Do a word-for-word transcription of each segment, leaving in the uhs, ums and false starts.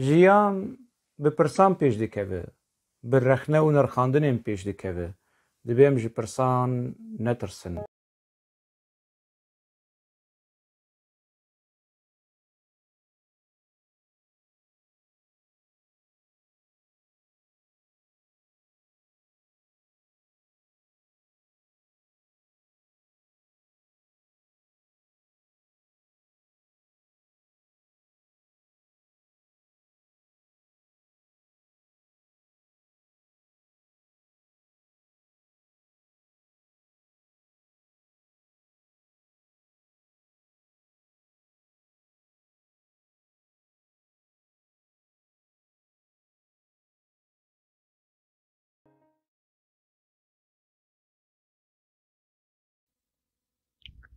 Jiyan bi pirsan pêş dikeve, bi rexne û nirxandinên pêş dikeve. Divê em ji pirsan netirsin.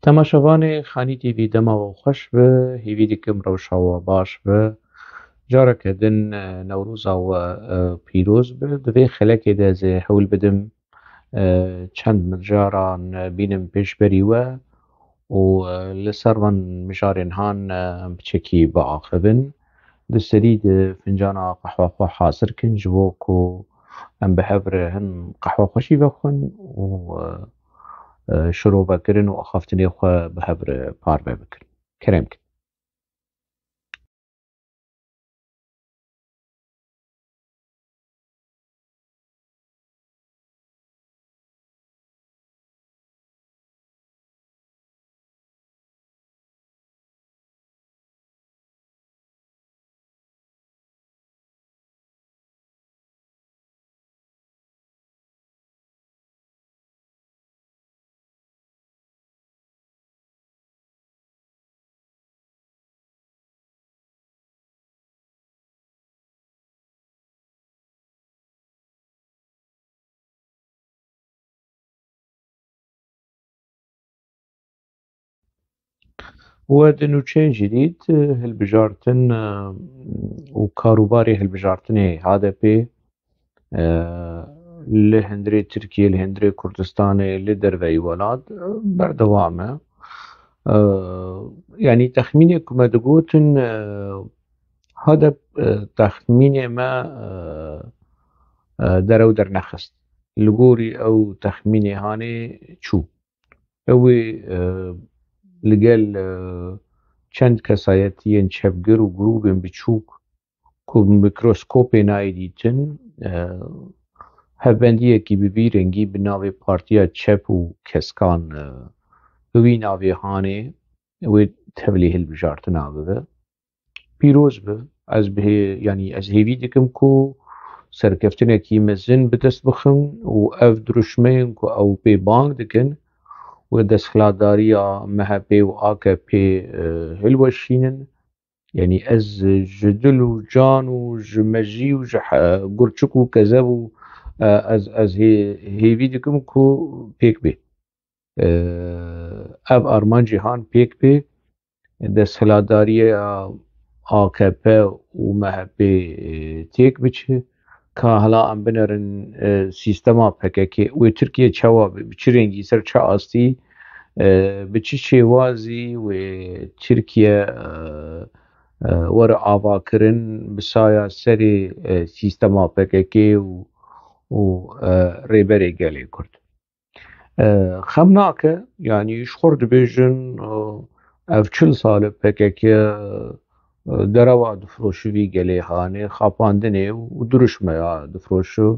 Temaşevanê Xanî T V, dema we xweş be, hêvî dikim rewşa we baş be. Careke din, e, Newroza we, e, pîroz be. Di vê xelekê de ez ê hewl bidim, e, çend mijaran bînim pêşberî we û, e, li ser van mijarên han, e, em piçekî biaxivin. Di serî de fincana qehwa xwe hazir kin, ji bo ku em bi hev re hin qehwa xwe jî vexwin û, e, e, şirovekirin û axaftinê xwe bi hev re parve bikin. Kerem kin. We di nûçeyên jidîd, e, hilbijartin, e, û karûbarê hilbijartinê H D P, e, li hundirê Tirkiyê, li hundirê Kurdistanê, li derveyî welat, e, berdewam e. E, yanî texmînê ku me digotin, e, H D P, e, texmînê me, e, e, derew dernexist. Li gorî ew texmînê hanê çû. Ew ê, e, li gel, e, çend kesayetiyên çepgir û grûbên biçûk ku bi mîkroskopê nayê dîtin, e, hevbendiyekî bi vî rengî bi navê Partiya Çep û Keskan, e, bi wî navê hanê wê tevlî hilbijartina bibe. Pîroz be. Ez bi hê-, yanî ez hêvî dikim ku serkeftinekî mezin bi dest bixin û ev dirûşmeyên ku ew pê bang dikin, wê desthilatdariya M H P û A K P, e, hilweşînin. Yanî ez ji dil û can û ji mejî û ji he-, gurçik û kezeb û, e, ez, ez hê-, hêvî dikim ku pêk bê. E, ev armancê han pêk bê, desthilatdariya A K P û M H P, e, têk biçe, ka hela em binerin, e, sîstema P K K wê Tirkiye çawa be, bi çi rengî, ser çi astî, e, bi çi şêwazî wê Tirkiye, e, e, were avakirin bi saya serê, e, sîstema P K K û, û, e, rêberê gelê Kurd. E, xem nake, yanî ji xwe re dibêjin, e, ev çil sal e P K K, e, derewa difiroşi vî gelê hanê, xapandinê û dirûşmeya difiroşi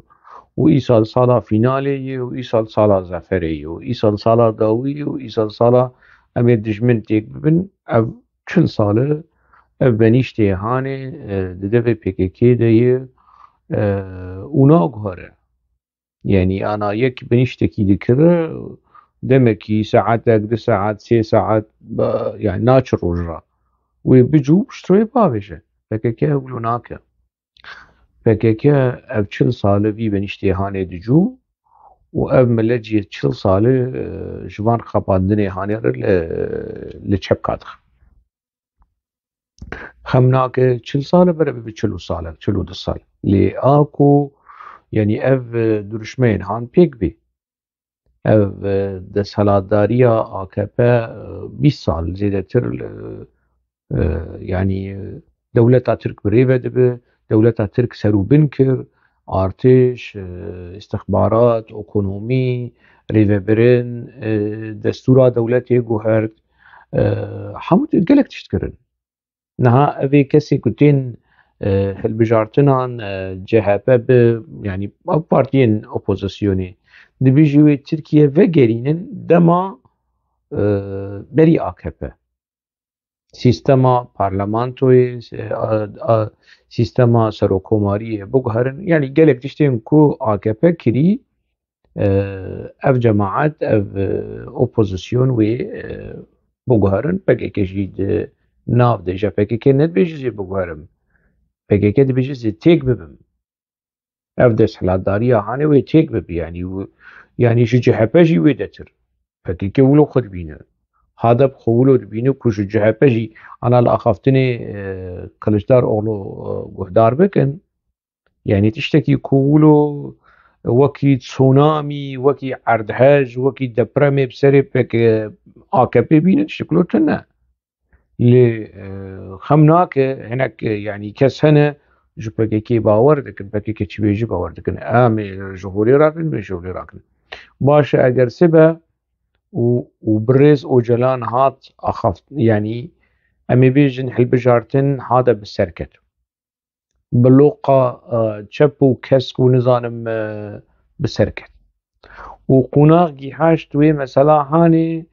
û îsal sala fînalê ye û îsal sala zeferê ye û îsal sala dawî ye û îsal sala em ê dijmin têk bibin. Ev çil sal e ev benîştê hanê, e, di devê P K K de ye, e, û naguhere. Yanî ana yek binîştekî dikir, demekî saetek, du saet, sê saet, ba-, yanî naçe roj re. Wê bicû piştre wê bavêje. P K K ew wilo nake. P K K ev çil sal e vî binîştê hanê dicû û ev milet jî çil sal e, e, ji van xapandinê hanê re li, li çepka dixe. Xem nake çil sal e, bere bibe çil û sal e, çil û du sal. Lê a ku, yanî ev, e, dirûşmeyên han pêk bê. Ev, e, desthilatdariya A K P, e, bîst sal zêdetir, e, e, yanî, e, Dewleta Tirk bi rê ve dibe, dewleta Tirk ser û bin kir, artêş, e, îstixbarat, ekonomî, rêvebirin, e, destûra dewletê guhert, e, hemû gelek tişt kirin. Niha evê kesê ku tên, e, hilbijartinan, e, C H P bi, yanî ev partiyên opozisyonê, dibêjî wê Tirkiye vegerînin dema, e, berî A K P. Sîstema parlamentoyê, e, a, a, sîstema serokomariyê biguherin. Yanî gelek tiştên ku A K P kirî, e, ev cemaet, ev, e, opozisyon wê, e, biguherin. P K K jî di nav de, ji P K K nedibêje zê biguherim. P K K dibêje zê têk bibim. Ev desthilatdariya hanê wê têk bibe, yanî û, yanî ji C H P jî wê detir. P K K wilo xwe dibîne. Hadep xwe wilo dibîne ku ji C H P jî ana li axaftinê, e, Kiliçdaroglu, e, guhdar bikin. Yanî tiştekî ku wilo wekî tsunamî, wekî erdhej, wekî depremê bi serê P K A K P bîne, tiştek wilo tune. Lê, e, xem nake, hinek, e, yanî kes hene ji P K K bawer dikin, P K K çi bêjî bawer dikin. Em ê ji holê rakin, bê ji holê rakin. Baş e, eger sibe û, û birêz Ocalan hat axaft, yanî em ê bêjin hilbijartin hade bi ser ket. Biloqa, e, çep û kesk û nizanim, e, bi ser ket. Û qonax gihaşt wê mesela hanê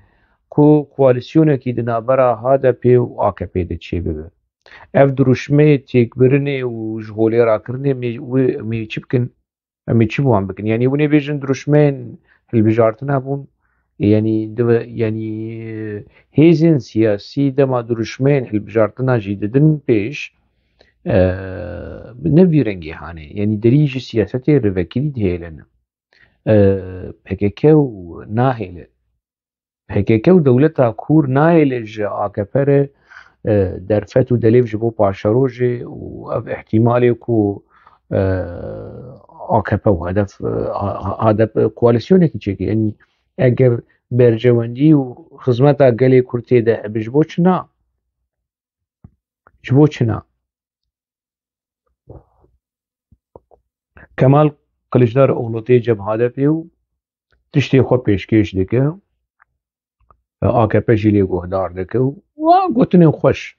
ku koalîsyonekî di navbera H D P û A K P de çêbibe. Ev dirûşmeyê têkbirinê û ji holê rakirinê em ê wê, em ê çi bikin? Em ê çi bi wan bikin? Yanî hûn ê bêjin dirûşmeyên hilbijartina bûn. Yanî dibe, yanî hêzên siyasî dema dirûşmeyên hilbijartina jî didin pêş, e, ne vî rengê hanê. Yanî derî ji siyasetê rêvekirî dihêlin. E, P K K û nahêle. P K K û dewleta Kûr nahêle ji A K P re, e, derfet û delêv ji bo paşerojê û ev ihtimalê ku, e, A K P û H D P, e, H D P koalîsyonekî çêke. Yanî eger berjewendî û xizmeta gelê Kurd tê de hebe, ji bo çi na? Ji bo çi na? Kemal Kiliçdaroglu tê cem H D P û tiştê xwe pêşkêş dike. A K P jî lê guhdar dike û wa gotinên xweş.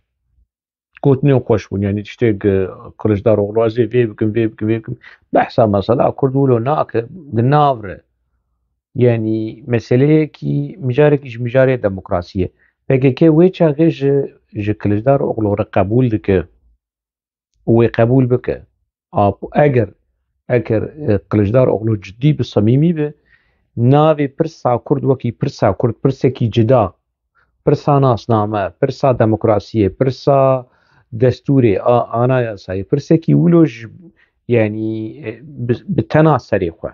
Gotinên xweş bûn. Yanî tiştê, e, Kiliçdaroglu ez ê vê bikim, vê bikim, vê bikim. Behsa mesela Kurd wilo nake, di nav re. Yanî meseleyekî, mijarekî ji mijarê demokrasiyê. P K K wê çaxê ji, ji Kiliçdaroglu re qebûl dike. Wê qebûl bike. Ap-, eger, eger, e, Kiliçdaroglu cidî bi, samîmî bi, navê pirsa Kurd wekî pirsa Kurd, pirsekî cida, pirsa nasname, pirsa demokrasiyê, pirsa destûrê, a, anayasayê, pirsekî wilo ji, yanî, e, bi, bi tena serê xwe,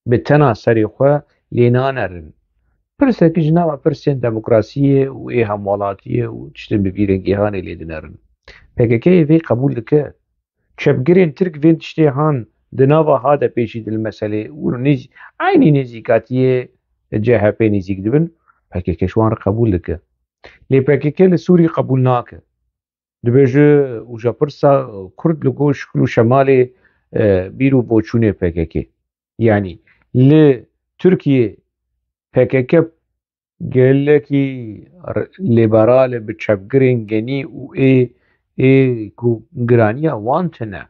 bi tena serê xwe lê nanerin. Pirsekî ji nava pirsên demokrasiyê û ê hemwelatiyê û tiştên bi vî rengî hanê lê dinerin. P K K yê vê qebûl dike. Çepgirên Tirk vên tiştê han di nava H D P jî di li meselê û nêz-, eynî nêzîkatiyê C H P nêzîk dibin. P K K ji wan re qebûl dike. Lê P K K li Sûrî qebûl nake. Dibêje û ji pirsa Kurd li gor şikil û şemalê, e, bîr û boçûnê P K K. Yanî li Tirkiye P K K gelekî r-, lêberal e, bi çepgirên genî û ê, ê ku giraniya wan tune.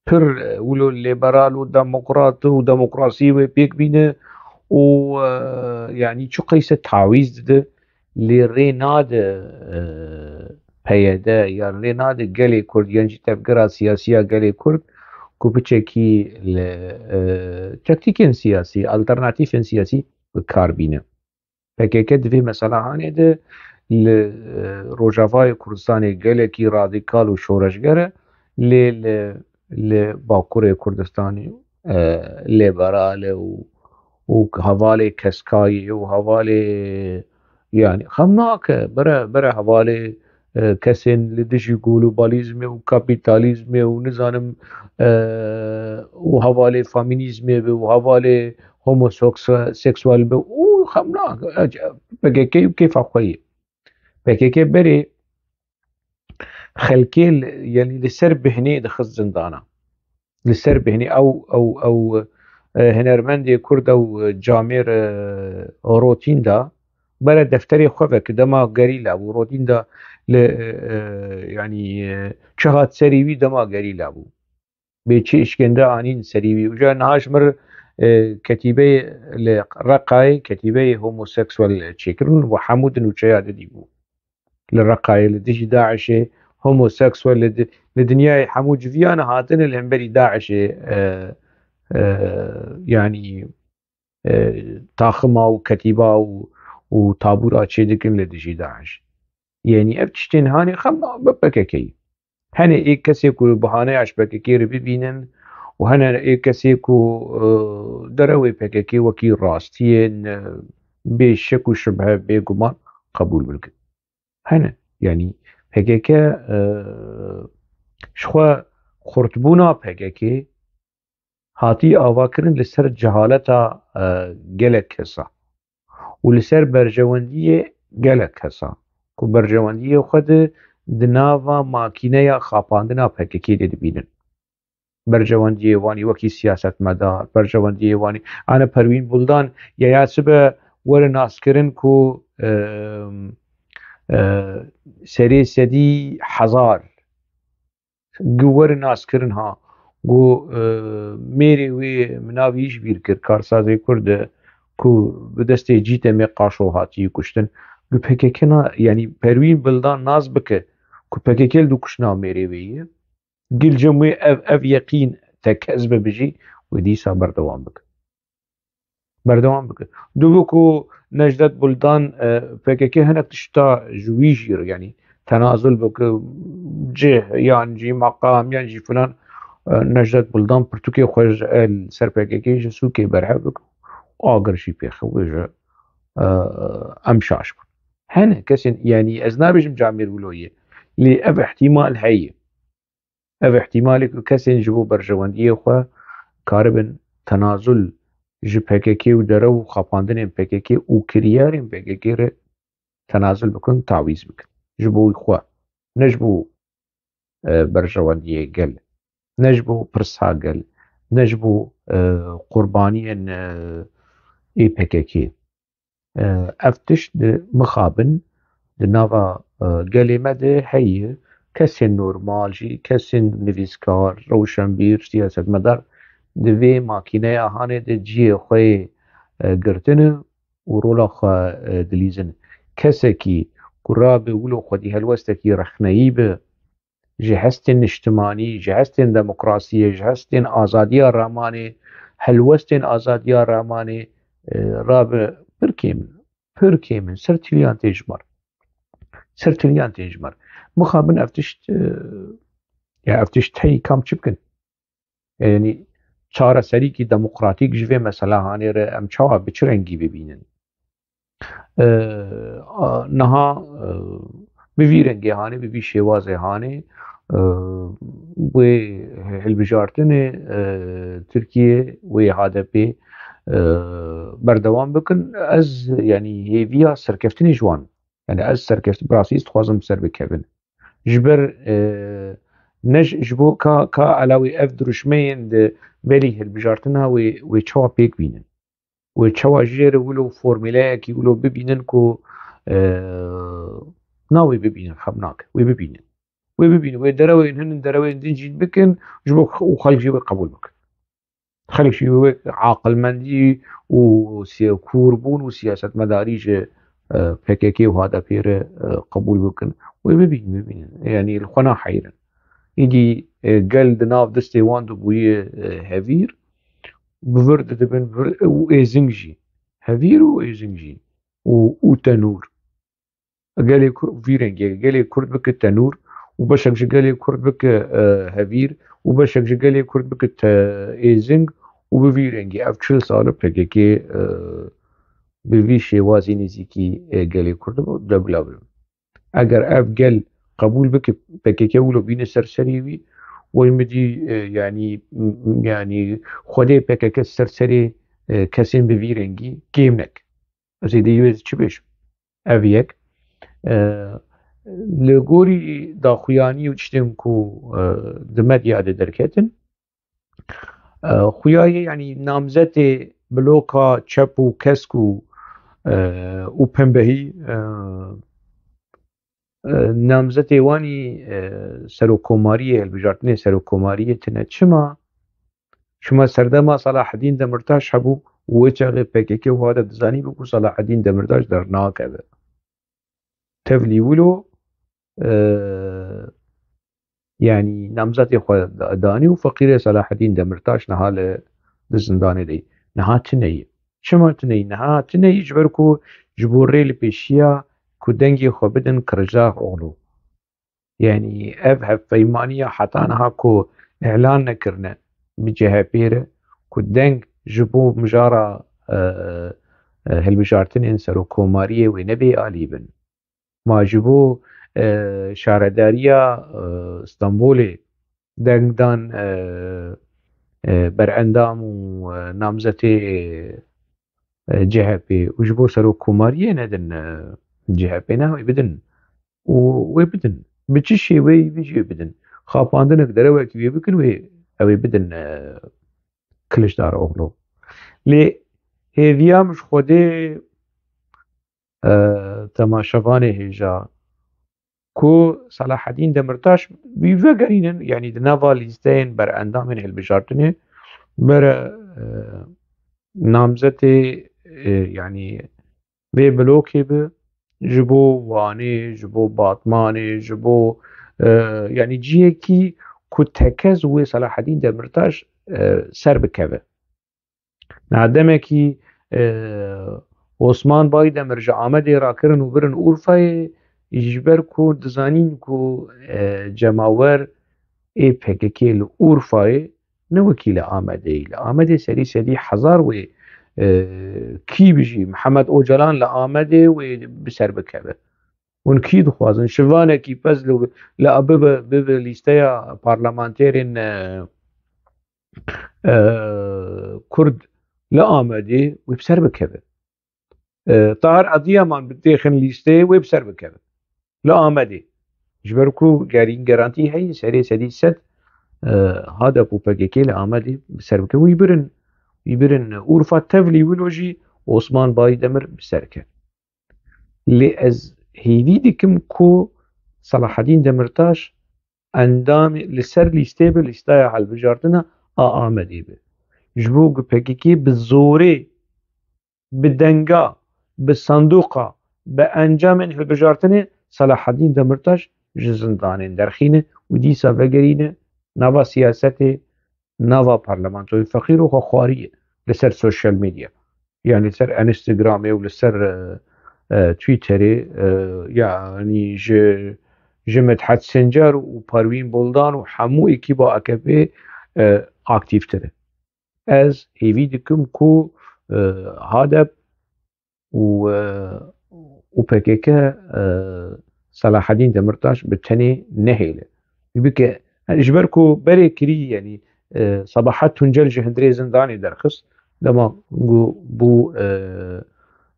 Pir, e, wilo lêberal û demokrat û demokrasî wê pêk bîne û, e, yanî çi qeyse tawîz dide, lê rê nade, e, P Y D, yan rê nade gelê Kurd, yan jî tevgera siyasî ya gelê Kurd ku biçekî li, e, taktîkên siyasî, alternatîfên siyasî bi kar bîne. P K K di vê mesela hanê de li, e, Rojavayê Kurdistanê gelekî radîkal û şoreşger e, lê li, li Bakurê Kurdistanê, e, lêberal e û, û hevalê keskayê û hevalê, yanî xem nake, bire, bire hevalê, e, kesên li dijî globalizmê û kapîtalîzmê û nizanim, e, û hevalê femînîzmê be û hevalê homoseksual be û xem nake. P K K û kêfa xwe ye. P K K berê xelkê li, yanî li ser bihnê dixist zindana. Li ser bihnê ew, ew, ew, e, hunermendê Kurd ew, e, camêr, e, Rotînda bere defterê xwe veke dema gerîla bû. Rotînda li, e, e, yanî, e, çi hat serî wî dema gerîla bû. Bê çi îşkence anîn serî wî. Uca niha ji mir, e, ketîbeyê li Reqayê, ketîbeyê homoseksuel çêkirin û hemû di nûçeya didî bû. Li Reqayê li dijî DAIŞê homoseksuel li di-, li dinyayê hemû civiyane hatine li hemberî DAIŞê, e, e, yanî, e, taxima û ketîba û, û tabûra çêdikin li dijî DAIŞ. Yanî ev tiştên hanê xem bi PKK'yî. Hene ê kesê ku bahaneya ji PKK re bibînin û hene ê kesê ku, e, derewê PKK wekî rastiyên, e, bê şek û şibhe, bê guman qebûl bikin. Hene, yanî PKK, e, ji xwe xurtbûna PKK hatî avakirin li ser cehaleta, e, gelek kesa û li ser berjewendiyê gelek kesa ku berjewendiyê xwe di, di nava makîneya xapandina PKK de dibînin. Berjewendiyê wanî wekî siyasetmedar, berjewendiyê wanî, ane Perwîn Buldan ya, ya sibe were naskirin ku, e, e, serê sedî hezar gu were naskirin ha. Gu, e, mêrê wê, min navî ji bîr kir, karsazê Kurd e, ku bi destê Cîtemê Qaşo hatiye kuştin. Gu PKK na, yanî Perwîn Buldan nas bike ku PKK li dû kuştina mêrê wê ye. Gil cem wê ev, ev yeqîn te kes be bijî, wê dîsa berdewam bike. Berdewam bike. Dibû ku Necdet Buldan, e, PKK hinek tişta ji wî jî re, yanî tenazul bike, cih yan jî meqam yan jî filan, e, Necdet Buldan pirtûkê xwe ji, e, li ser PKK ji sûkê berhev bike û agir jî pêxe wê ji, e, em şaş bin. Hene kesên, yanî ez nabêjim camêr wilo ye, lê ev ihtimal heye. Ev ihtimalê ku kesên ji bo berjewendiyê xwe karibin tenazul ji PKK û derew û xapandinên PKK û kiryarên PKK re tenazul bikin, tawîz bikin. Ji bo xwe, ne ji bo, e, berjewendiyê gel, ne ji bo pirsa gel, ne ji bo, e, qurbaniyên, e, ê PKK. E, ev tişt di mixabin di nava, e, gelê me de heye. Kesên normal jî, kesên nivîskar, rewşenbîr, siyasetmedar di vê makîneya hanê de cihê xwe yê, e, girtine û rola xwe, e, dilîzin. Kesekî ku rabe wilo xwedî helwestekî rexneyî be, ji hestên niştimanî, ji hestên demokrasiyê, ji hestên azadiya ramanê, helwestên azadiya ramanê, e, rabe pir kêm in. Pir kêm in. Ser tiliyan tê ji me re. Ser tiliyan tê ji me re. Mixabin ev tişt, e, ya ev tişt heyî kam çi bikin? Yanî çareserîkî demokratîk ji vê mesela hanê re em çawa bi çi rengî bibînin? E, a, niha, e, bi vî rengê hanê, bi vî şêwazê hanê, e, wê hilbijartinê, e, Tirkiye, wê H D P, e, berdewam bikin. Ez, yanî hêviya serkeftinê ji wan, yanî ez serkeft-, bi rastî ez dixwazim ser bikevin. Ji ber, e, ne ji, ji bo ka, ka elawê ev dirûşmeyên di belî hilbijartina wê, wê çawa pêk bînin. Wê çawa jê re wilo formûleyekî wilo bibînin ku, e, na wê bibînin, xem nake. Wê bibînin. Wê bibînin. Wê derewên hin, derewên din jî bikin, ji bo x-, û xelk jî wê qebûl bikin. Xelk jî wê aqilmendî û siya-, kûrbûn û siyasetmedarî ji, e, P K K û H D P re, e, qebûl bikin. Wê bibînin, bibînin. Yanî li xwe naheyrin. Îdî, e, gel di nav destê wan de bûye, e, hevîr, bi vir didibin, vir û êzing jî. Hevîr û êzing jî. Û, û tenûr. Gelê Kur-, vî rengê, gelê Kurd bike tenûr û beşek ji gelê Kurd bike, e, hevîr û beşek ji gelê Kurd bike te-, êzing û bi vî rengî ev çil sal e P K K, e, bi vî şêwazî nêzîkî, e, gelê Kurd de bila bin. Eger ev gel qebûl bike, P K K wilo bîne ser serê wî, wey min dî, e, yanî, m-, m-, yanî Xwedê P K K ser serê, e, kesên bi vî rengî kêm neke. Ez ê dê wê çi bêjim? Ev yek. E, Li gorî daxuyanî û tiştên ku, e, di medya de derketin, e, xuya ye, yanî namzetê bloka çep û kesk û, e, û pembehî, e, e, namzetê wanî, e, serokkomariyê, hilbijartinê serokkomariyê tine. Çima? Çima serdema Selahedîn Demirtaş hebû û wê çaxê P K K û hade dizanî bû ku Selahedîn Demirtaş dernakeve. Tevlî wilo, e, yanî namzetê xwe da-, danî û feqîrê Selahedîn Demirtaş niha li, di zindanê de ye. Niha tune ye. Çima tune ye? Niha tune ye ji ber ku ji bo rê li pêşiya ku dengê xwe bidin Kiliçdaroglu. Yanî ev hevpeymaniya heta niha ku îlan nekirine bi C H P re, ku deng ji bo mijara, e, e, hilbijartinên serokkomariyê wê nebê alî bin. Ma ji bo, e, şaredariya, e, Stenbolê deng dan, e, e, berendam û, e, namzetê, e, C H P û ji bo serokkomariyê nedin, e, C H P ne, wê bidin. Û wê bidin. Bi çi şêweyî bê jî wê bidin. Xapandinek derewekî wê bikin, wê, ew ê bidin, e, Kiliçdaroglu. Lê hêviya min ji Xwedê, e, temaşevanê hêja ku Selahedîn Demirtaş wî vegerînin, yanî di nava lîsteyên berendamên hilbijartinê bere, e, namzetê, e, yanî vê blokê bi, ji bo Wanê, ji bo Batmanê, ji bo, e, yanî cihekî ku tekez wê Selahedîn Demirtaş, e, ser bikeve. Na demekî, e, Osman Baydemir ji Amedê rakirin û birin Urfayê, ji ber ku dizanîn ku, e, cemawer ê P K K li Urfayê ne wekî li Amedê ye. Li Amedê serî sedî hezar wê, e, kî bijî, Mihemed Ocalan li Amedê wê bi ser bikeve. Hûn kî dixwazin? Şivanekî pez li, li bibe, bibe lîsteya parlamenterên, e, e, Kurd li Amedê wê bi ser bikeve. E, Tahir Adıyaman bi têxin lîsteyê wê bi ser bikeve. Li Amedê. Ji ber ku gerîn gerantî heye, serê sedî sed, e, HADEP û P K K li Amedê bi ser bikeve. Wî birin, wî birin Urfa, tevlî wilo jî Osman Baydemir bi ser ke. Lê ez hêvî dikim ku Selahedîn Demirtaş endamê li ser lîstê bi, lîsteya hilbijartina a Amedê bi. Ji bo ku P K K bi zorê, bi denga, bi sandoqa, bi encamên hilbijartinê Selahedîn Demirtaş ji zindanên derxîne û dîsa vegerîne nava siyasetê, nava parlamentoyê feqîr û xwexwariyê li ser sosyal medya. Yanî li ser Instagramê û li ser, e, e, Twitterê, e, yanî ji, ji Midhet Sencer û Perwîn Buldan û hemû ekîba A K P, e, aktîftir e. Ez hêvî dikim ku, e, HADEP û, e, û P K K, e, Selahedîn Demirtaş bi tenê nehêle. Bike, ji ber ku berê kirî, yanî, e, Sabahat Tuncel ji hundirê zindanê derxist, dema ku bû, e,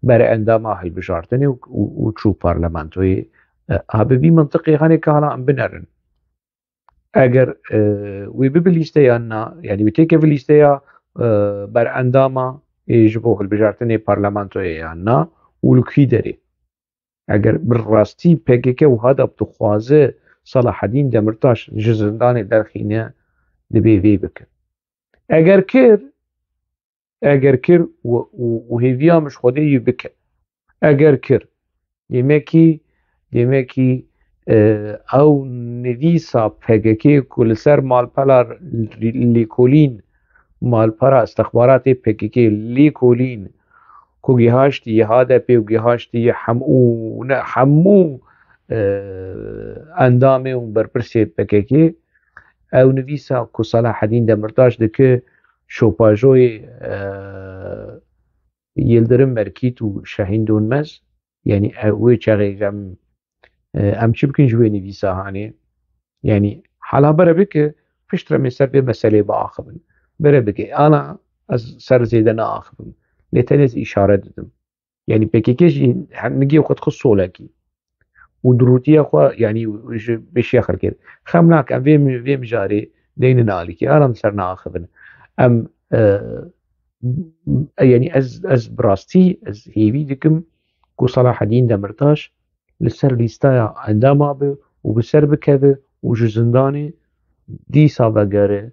berendama hilbijartinê û, û, û çû parlamentoyê, e, ha bi vî mintiqê hanê ka hala em binerin. Eger, e, wê bibe lîsteya na, yanî wê têkeve lîsteya, e, berendama ê ji bo hilbijartinê parlamentoyê yan na û li kî derê? Eger bi rastî P K K û HADEP dixwaze Selahedîn Demirtaş ji zindanê derxîne, divê vê bike. Eger kir, eger kir û, û, û hêviya min ji Xwedê yî bike. Eger kir, demekî, demekî, e, ew nivîsa P K K ku li ser malpera lêkolîn, malpera istixbaratê P K K lêkolîn, ku gihaştiye HADEPê û gihaştiye hem-, û ne, hemû, e, endamê û berpirsê P K K, ew nivîsa ku Selahedîn Demirtaş dike şopajoyê, e, Yildirim Merkît û Şahîn Donmez, yanî ew wê çaxê em, e, em çi bikin ji wê nivîsa hanê? Yanî hala bere bike, piştre em ê ser vê meselê biaxivin. Bere bike, ana ez ser zêde naaxivim. Lê tenê ez îşare didim. Yanî P K K jî hem nigê xwe dixist solekî. û durûtiya xwe, yanî ji pêşiya xelkê. Xem nake, em vê mi-, vê mijarê deynin alîkî, aram ser naaxivin. Em, e, yanî ez, ez bi rastî, ez hêvî dikim ku Selahedîn Demirtaş li ser lîstaya endama be û bi ser bikeve û ji zindanê dîsa vegere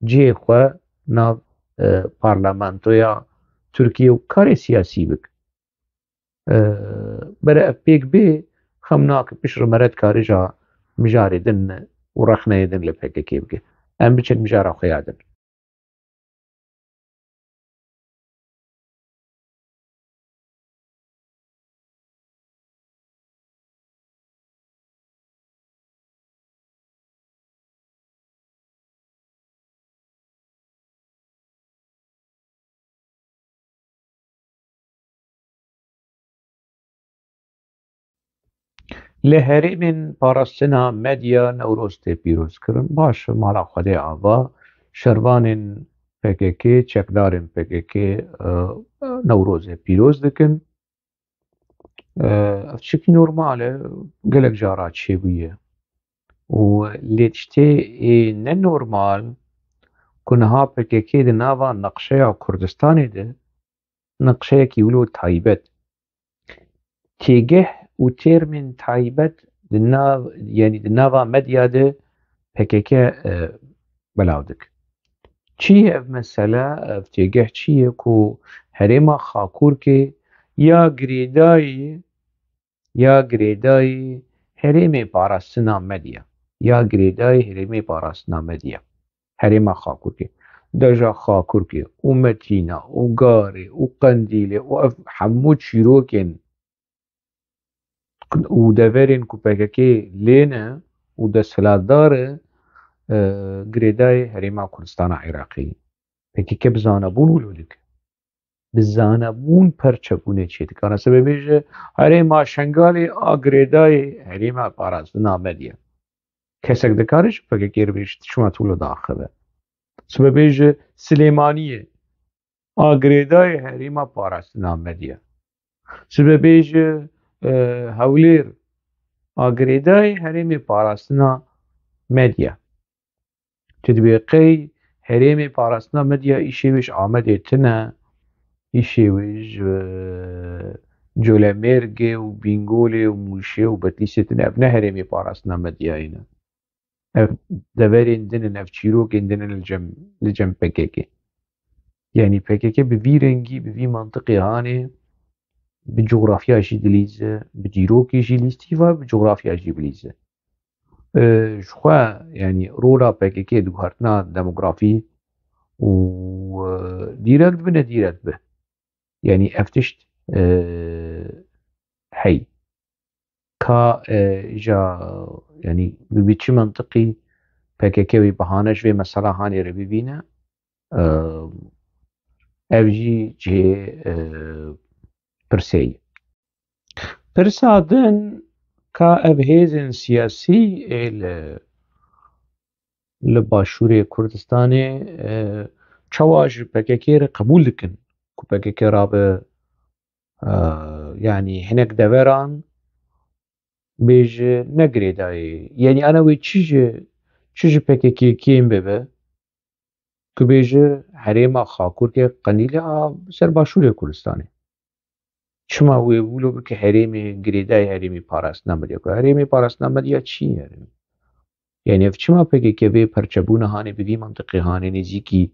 cihê xwe nav, e, parlamentoya Tirkiye û karê siyasî bike. E, bere ev pêk bê, xem nake piştre me re dikarî ja mijarê din û rexneyê din li P K K bike. Em biçin mijara xwe ya din. Li herêmên parastina medya Newroz tê pîrozkirin. Baş, mala Xwedê ava, şervanên P K K, çekdarên P K K, e, Newrozê pîroz dikin. E, ev tiştekî normal e, gelek cara çêbûye. Û lê tiştê ê ne normal ku niha P K K di nava neqşeya Kurdistanê de, neqşeyekî wilo taybet, têgeh û termên taybet di nav, yanî di nava medya de P K K, e, belav dik. Çi ye ev mesele, ev têgeh çi ye ku herêma Xakurkê ya girêdayî, ya girêdayî herêmê parastina medya, ya girêdayî herêmê parastina medya, herêma Xakurkê, deja Xakurkê û Metîna û Garê û Qendîlê û ev hemû çîrokên û deverên ku P K K lê ne û desthilatdar e, e, girêdayî herêma Kurdistana Iraqê. P K K bi zanebûn wilo dike. Bi zanebûn perçebûnê çêdike. Ana sibê bêje herêma Şengalê a girêdayî herêma parastina medya. Kesek dikare ji P K K re bêje çima tu wilo diaxive. Sibê bêje Silêmaniyê a girêdayî herêma parastina medya. Sibê bêje, e, Hewlêr a girêdayî herêmê parastina medya. Tu dibê qey herêmê parastina medya îşê wê ji Amedê tune, îşê wê ji Colemêrgê û Bîngolê û Mûşê û Betlîsê tune. Ev ne herêmê parastina medyayê ne. Ev deverên din in, ev çîrokên din in li cem, li cem P K K. Yanî P K K bi vî rengî, bi vî mantiqê hanê, bi cografya jî dilîze, bi dîrokê jî lîstî ve, bi cografya jî bilîze. E, ji xwe, yanî rola P K K di guhertina demografî û, e, dîrekt bi, nedîrekt bi. Yanî ev tişt, e, hey. Ka, e, ja, yanî bi, bi çi mantiqî P K K wê bahane ji vê mesela hanê re bibîne? E, ev jî cihê, e, pirsê ye. Pirsa din, ka ev hêzên siyasî ê li, li Başûrê Kurdistanê, e, çawa ji P K K re qebûl dikin ku P K K rabe, e, yanî hinek deveran bêje ne girêdayî. Yanî ana wê çi ji, çi ji P K K kêm bibe, ku bêje herêma Xakurkê Qendîlê a ser Başûrê Kurdistanê. Çima wê wilo bike herêmê girêdayî herêmê parastina medya ku herêmê parastina medya çi ye herêmê? Yanî ev çima P K K vê perçebûna hanê bi vî mantiqê hanê nêzîkî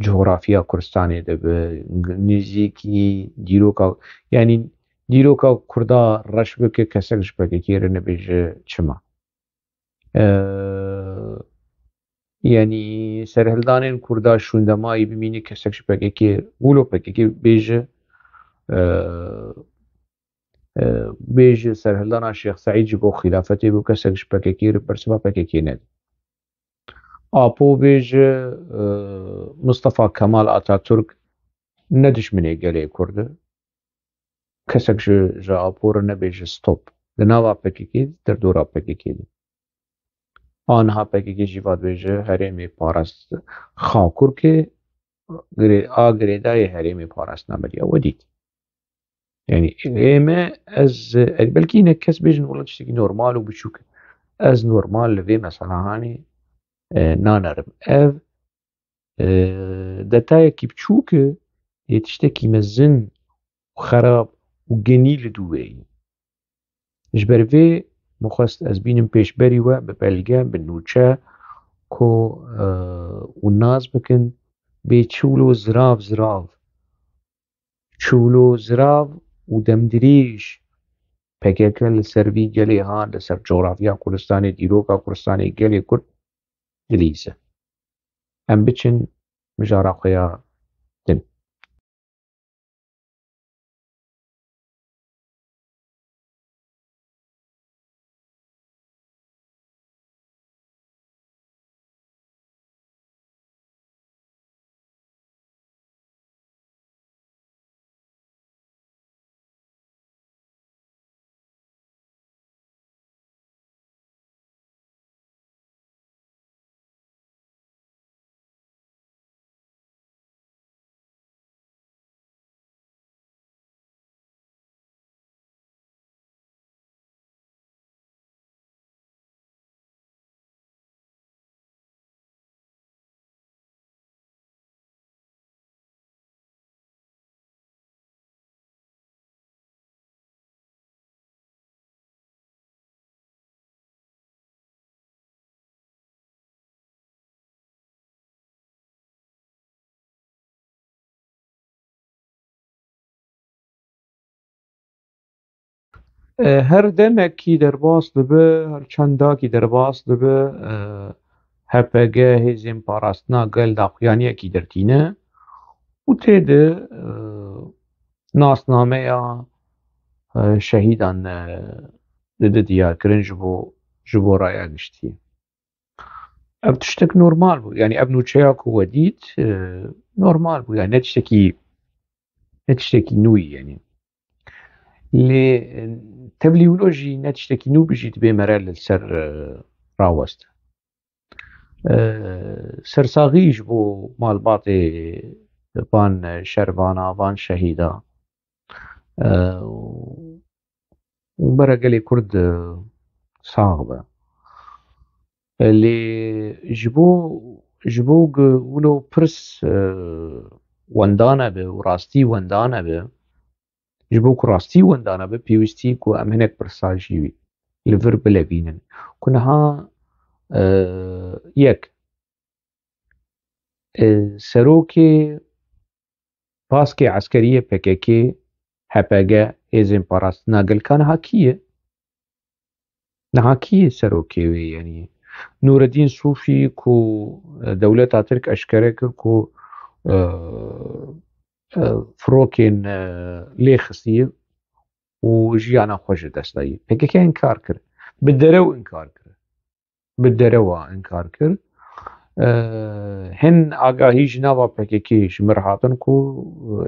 cografya Kurdistanê de bi, nêzîkî dîroka, yanî dîroka Kurda reş bike kesek ji P K K re nebêje çima? E, yanî serhildanên Kurda şûndemayî bimîne kesek ji P K K, wilo P K K bêje, e, e, bêje serhildana Şêx Seîd ji bo xîlafetê bû, kesek ji P K K re bersiva P K K nede. Apo bêje, e, Mustafa Kemal Ataturk ne dijminê gelê Kurd e. Kesek ji, ji Apo re nebêje stop. Di nava P K K, derdora P K K de. Aniha P K K jî va dibêje herêmê parast Xakurkê girê-, a girêdayê herêmê parastina medya. We dît. Yani ê me ez, e, belkî hinek kes bêjin wela tiştekî normal û biçûk e. Ez normal li vê mesela hanê, e, nanerim. Ev, e, detayekî biçûk e, yê tiştekî mezin û xerab û genî li dû wê ye. Ji ber vê min xwest ez bînim pêşberî we bi belge, bi nûçe ku, e, û nas bikin bê çi wilo zirav zirav, çi wilo zirav û demdirêj P K K li ser vî gelê han, li ser coxrafiya Kurdistanê, dîroka Kurdistanê, gelê Kurd dilîze. Em biçin mijara xwe ya din. E, her demekî derbas dibe, her çendakî derbas dibe, e, H P G, Hêzên Parastina Gel daxuyaniyekî dertîne û tê de, e, nasnameya, e, şehîdan, e, dide diyarkirin ji bo, ji bo raya giştî. Ev tiştek normal bû. Yani ev nûçeya ku we dît, e, normal bû. Yani ne tiştekî, ne tiştekî nû ye yani. Lê, e, tevlî wilo jî ne tiştekî nû bijî dibê mere li ser, e, rawest. E, sersaxî ji bo malbatê van şervana, van şehîda. E, û bere gelê Kurd, e, sax be. E, lê ji bo, ji bo ku wilo pirs, e, wendane be û rastî wendane be, ji bo ku rastî wendane be, pêwîstî ku em hinek pirsa jî li vir bilevînin. Ku niha, e, yek, e, serokê paskê eskeriyê P K K, H P G, Hêzên Parastina Gel, ka niha kî ye? Niha kî ye serokê wê? Yanî Nûreddîn Sûfî ku, e, dewleta Tirk eşkere kir ku, e, e, firokên, e, lê xistiye û jiyana xwe ji dest dayî. P K K inkar kir. Bi derew inkar kir. Bi derewa inkar kir. E, hin agahî ji nava P K K ji min re hatin ku,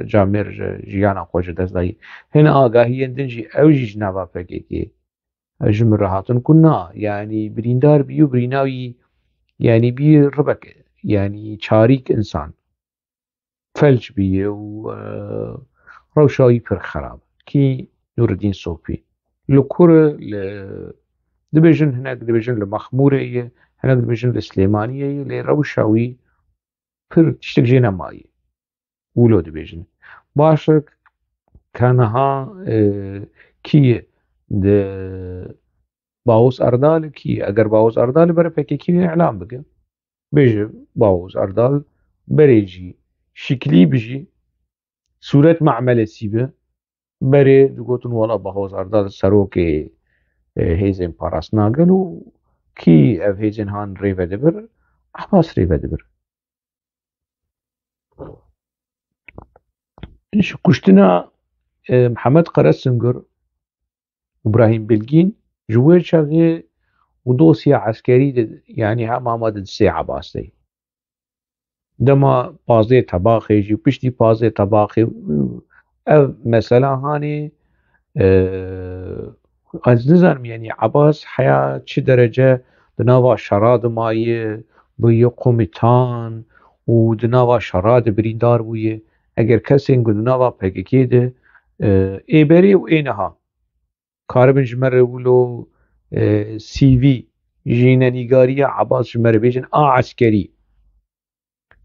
e, camêr ji jiyana xwe ji dest dayî. Hin agahiyên din jî ew jî ji nava P K K ji min re hatin ku na, yanî birîndar bî û birîna wî, yanî bî ribek, yanî çarîk însan. Felç bûye û, e, rewşa wî pir xerab. Kî? Nûreddîn Sopî. Li kur, li, dibêjin, hinek dibêjin li Mexmûrê ye, hinek dibêjin li Silêmaniyê ye, lê rewşa wî pir tiştek jê nemaye. Wilo dibêjin. Baş e, ka niha, e, kî ye? Di Bawûz Erdal kî? Eger Bawûz Erdal bere P K K îlan bike. Bêje Bawûz Erdal berê jî şiklî bijî, sûret me'melesî be. Berê digotin wela Bawûz Erdal serokê, e, hêzên parastina gel û kî ev hêzên han rêve dibir? Ehbas rêve dibir. Ji kuştina, e, Mihemed Qeresingur û Brahîm Bilgîn ji wê çaxê û dosya eskerî de, yanî hema ma di destê Ebas de ye. Dema pazdeh Tebaxê jî, piştî pazdeh Tebaxê, ev mesela hanê, e, ez nizanim, yanî Ebas heya çi derece di nava şera de maye, bûye komutan û di nava şera de birîndar bûye. Eger kesên ku di nava P K K de, E, ê berê û ê niha. Karibin ji me re wilo, e, C V, jînenîgariya Ebas ji me re bêjin, a eskerî.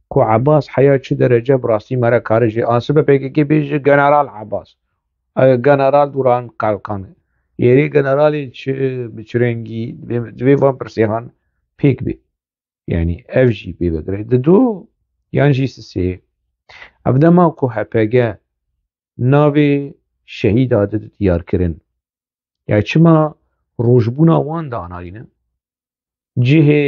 Ku Ebas heya çi derece bi rastî me re kare jê. An sibe P K K bêje General Ebas. E, General Duran Kalkan. Êrê generalê çi, bi çi rengî, divê, divê van pirsêhan pêk bê. Yanî ev jî pê vegire. Dido yan jî sisê. Ev dema ku H P G navê şehîda di diyar kirin. Ya çima rojbûna wan danayîne? Cihê,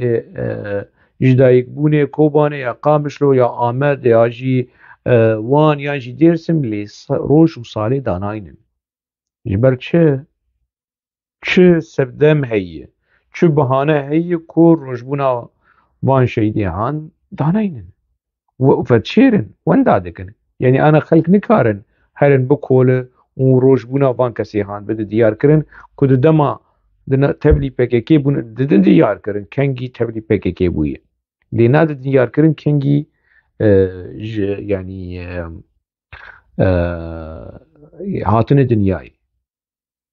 e, e, ji dayikbûnê Kobanê ya Qamişlo ya Amed ya jî, e, Wan yan jî Dêrsim lê sa-, roj û salê danayînin. Ji ber çi? Çi sedem heye? Çi bahane heye ku rojbûna van şehîdê han danayînin? We-, veçêrin, wenda dikin. Yanî ana xelk nikarin herin bikole û rojbûna van kesê han bide diyar kirin ku di dema di na-, tevlî P K K bûn, didin diyar kirin kengî tevlî P K K bûye. Lê nadin diyar kirin kengî, e, ji, yanî, e, e, hatine dinyayê.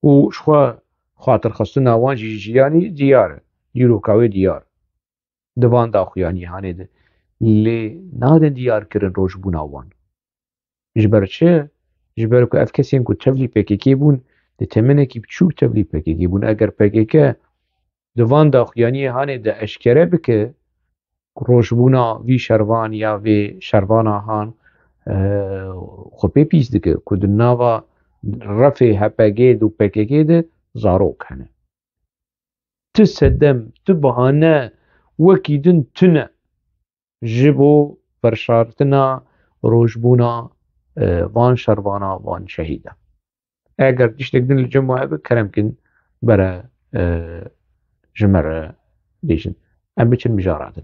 Û ji xwe xatirxistina wan jî jiyanî diyar e. Dîroka wê diyar. Di van daxuyanî hanê de. Lê nadin diyar kirin rojbûna wan. Ji ber çi? Ji ber ku ev kesên ku tevlî P K K bûn, di temenekî biçûk tevlî P K K bûn. Eger P K K di van daxuyaniyê hanê de eşkere bike, rojbûna vî şervan ya vê şervana han, e, xwe pê pîs dike ku di nava refê H P G de û P K K de zarok hene. Ti sedem, ti bahane wekî din tune ji bo veşartina rojbûna, e, van şervana, van şehîda. Eger tiştek din li cem we hebe, kerem kin bere, e, ji me re bêjin. Em biçin mijara din.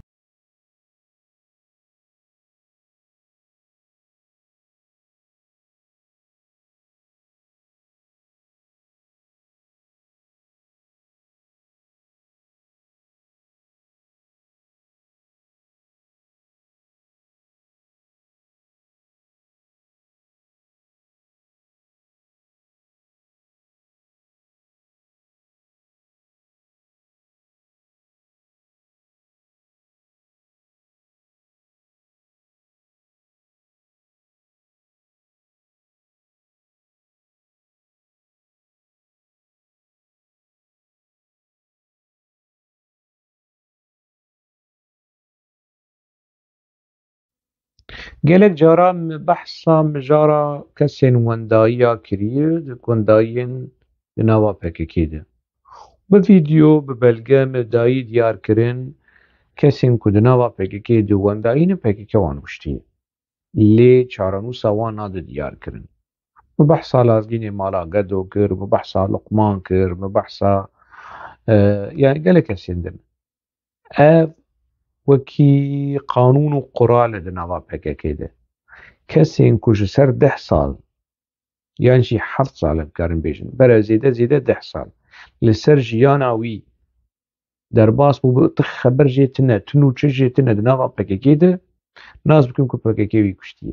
Gelek caran me behsa mijara kesên wendayiya kiriye di wendayiyên di nava P K K de. Bi vîdeo, bi belge me dayî diyar kirin, kesên ku di nava P K K de wendayî ne, P K K wan kuştiye. Lê çarenûsa wan nade diyar kirin. Min behsa Lazgînê Mala Gedo kir, min behsa Luqman kir, min behsa, e, yani gelek kesên din. Ev wekî qanûn û qural e di nava P K K de. Kesên ku ji ser deh sal yan jî heft sal, em karin bêjin, bere zêde zêde deh sal li ser jiyana wî derbas bû, bi tu xeber jê tine, tu nûçe jê tine di nava P K K de, nas bikin ku P K K wî kuştiye.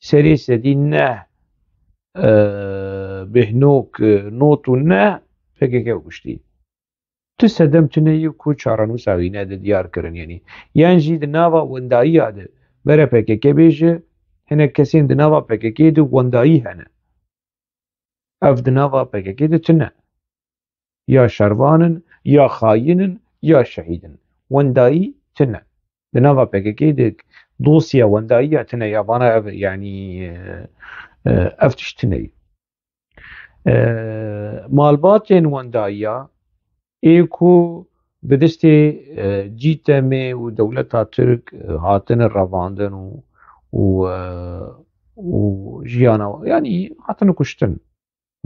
Serê sedî neh, e, bêhnok, e, not û neh P K K kuştiye. Tu sedem tune yî ku çarenûsa wî nede diyar kirin, yanî. Yan jî di nava wendayiya de bere P K K bêje, hinek kesên di nava P K K de wendayî hene. Ev di nava P K K de tune. Ya şervan in, ya xayîn in, ya şehîd in. Wendayî tune. Di nava P K K de dosya wendayiya tune ya vana ev, yanî, e, e, ev tişt tune ye. E, malbatên wendayiya ê ku bi destê, e, cîtemê û dewleta Tirk, e, hatine revandin û, û, e, û jiyana, yanî hatine kuştin.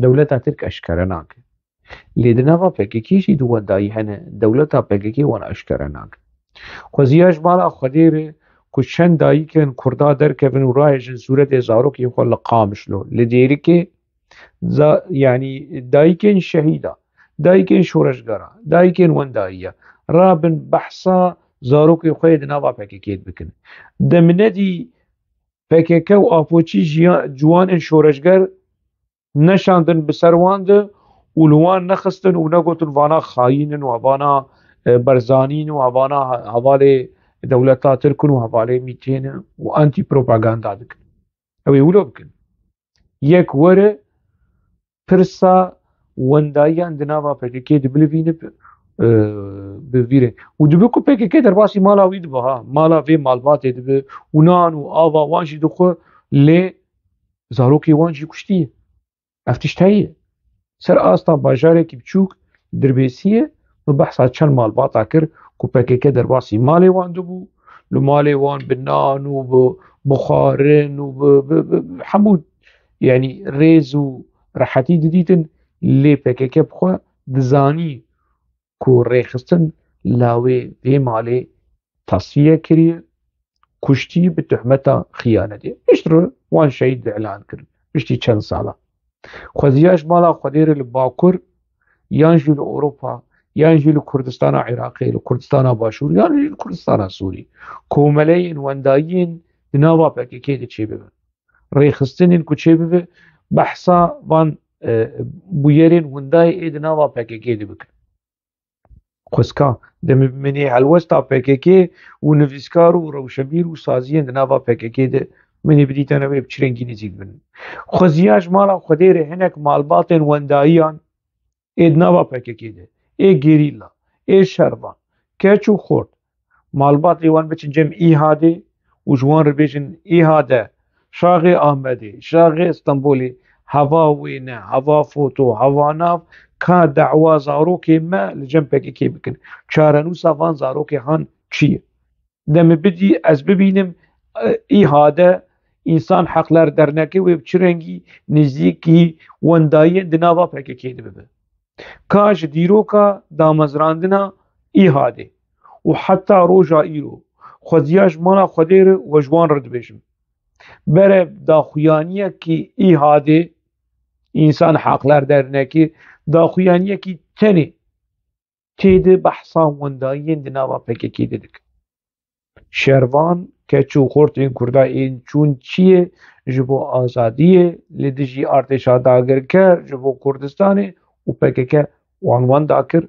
Dewleta Tirk eşkere nake. Lê di nava P K K jî di wendayî hene, dewleta P K K wan eşkere nake. Xweziya ji mala Xwedê re ku çend dayikên Kurda derkevin û rahêjin sûretê zarokên xwe li Qamişlo, li Dêrikê, za-, yanî dayikên şehîda, dayikên şoreşgera, dayikên wendayiya, rabin behsa zarokên xwe yê di nava P K K bikin. Dem nedî P K K û Apoçî jiya-, ciwanên şoreşger neşandin bi ser wan de û li wan nexistin û negotin vana xayîn in û vana, e, Barzanî in û vana hevalê dewleta Tirk in û hevalê MÎT'ê ne û antî propaganda dikin. Ew ê wilo bikin. Yek were pirsa wendayiyan di nava P K K de bilivîne bi, e, bi vî rê. Û dibe ku P K K derbasî mala wî dibe ha, mala vê malbatê dibe û nan û ava wan jî dixwe, lê zarokê wan jî kuştiye. Ev tişt heye. Ser asta bajarekî biçûk Dirbêsiyê min behsa çend malbata kir ku P K K derbasî malê wan dibû, li malê wan bi nan û bi, bi xwarin û bi, bi, bi, bi hemû, yanî rêz û rehetî didîtin, lê P K K bi xwe dizanî ku rêxistin lawê vê malê tasfiye kiriye, kuştî bi tuhmeta xiyanetê. Piştre wan şehîd îlan kirin. Piştî çend sala. Xweziya ji mala Xwedê re li Bakur, yan jî li Ewropa, yan jî li Kurdistana Iraqê, li Kurdistana Başûr, yan jî li Kurdistana Sûrî, komeleyên wendayiyên di nava P K K de çêbibin. Rêxistinên ku çêbibe, behsa van, e, bûyerên windayê ê di nava P K K de bikin. Xwezka, demê bi min ê helwesta P K K û nivîskar û rewşenbîr û saziyên di nava P K K de min ê bidîtene wê bi çi rengî nêzîk bin. Xweziya ji mala Xwedê re hinek malbatên wendayiyan ê di nava P K K de, ê gerîla, ê şervan, keç û xort, malbatê wan biçin cem Îhadê û ji wan re bêjin Îhade, Şaxê Amedê, Şaxê Stenbolê, heva wê ne, heva foto, heva nav, ka dawa zarokê me li cem P K K bikin. Çarenûsa van zarokê han çi ye? De min bidî ez bibînim, e, Îhade, Însan Heqler Derneke wê bi çi rengî nêzîkî wendayiyên di nava P K K de bibe. Ka ji dîroka damezrandina Îhadê û heta roja îro xweziya ji mala Xwedê re we ji wan re dibêjim. Bere daxuyaniyekî Îhadê, Însan Heqler Dernekê, daxuyaniyekî tenê tê de behsa wendayiyên di nava P K K de dikin. Şervan, keç û xortên Kurda ên çûn çiyê ji bo azadiyê li dijî artêşa dagirker, ji bo Kurdistanê û P K K wan wenda kir.